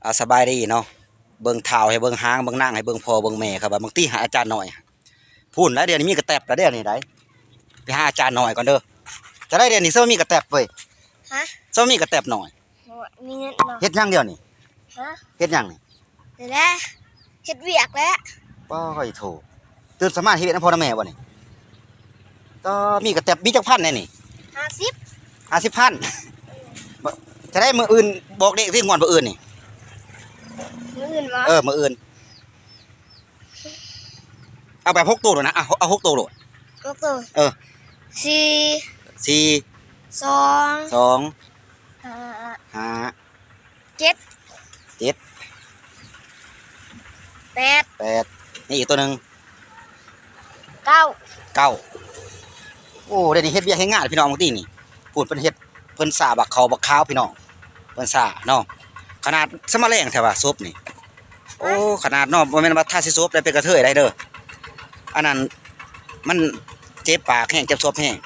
ເອົາ ສະບາຍດີເນາະ. ເບິ່ງທ້າວໃຫ້ເບິ່ງຫາງ ເບິ່ງນາງໃຫ້ເບິ່ງພໍ່ເບິ່ງແມ່ ຄັນວ່າບາງທີຫາອາຈານນ້ອຍ ພຸ້ນແຫຼະ. ດຽວນີ້ມີກະແຕັບແລ້ວ ດຽວນີ້ໄດ໋ ໄປຫາອາຈານນ້ອຍກ່ອນເດີ. ຈະໄດ້ ດຽວນີ້ຊະມີກະແຕັບເວີຍ. ຮະ? ຊະມີກະແຕັບນ້ອຍ. ໂອ້ຍ ມີເງິນເນາະ. ເຮັດຫຍັງດຽວນີ້? ຮະ? ເຮັດຫຍັງນີ້? ນີ້ແຫຼະ ເຮັດວຽກແຫຼະ. ປ້ອຍໂທ້ ຕື່ນສະມາເຮັດນຳພໍ່ນຳແມ່ບໍ່ນີ້? ກໍມີກະແຕັບ ມີຈັກພັນແດ່ນີ້? ຫ້າສິບ ຫ້າສິບພັນ. ຈະໄດ້ມື້ອື່ນບອກເລກຕິ ງວດມື້ອື່ນນີ້. ມື້ອື່ນບໍ່? ເອີ ມື້ອື່ນ. ເອົາແບບຫົກໂຕໂລດນະ ເອົາ ເອົາຫົກໂຕໂລດ. ຫົກໂຕ. ເອີ ສີ່ ສີ່ ສອງ ສອງ ຫ້າ ຫ້າ ເຈັດ ເຈັດ ແປດ ແປດ ນີ້ອີກໂຕໜຶ່ງ ເກົ້າ ເກົ້າ. ໂອ້ ດຽວນີ້ເຮັດວຽກເຮັດງານພີ່ນ້ອງ ບາງທີນີ້ ພຸ້ນເພິ່ນເຮັດ ເພິ່ນສ້າບັກເຂົ້າບັກຂາວພີ່ນ້ອງ ເພິ່ນສ້າເນາະ. ຂະໜາດສະມາແລງແທ້ວ່າສົບນີ້. ໂອ້ ຂະໜາດເນາະ ບໍ່ແມ່ນວ່າຖ້າຊິສົບໄດ້ເປັນກະເທີຍໄດ້ເດີ. ອັນນັ້ນມັນເຈັບປາກແຮງ ເຈັບສົບແຮງ.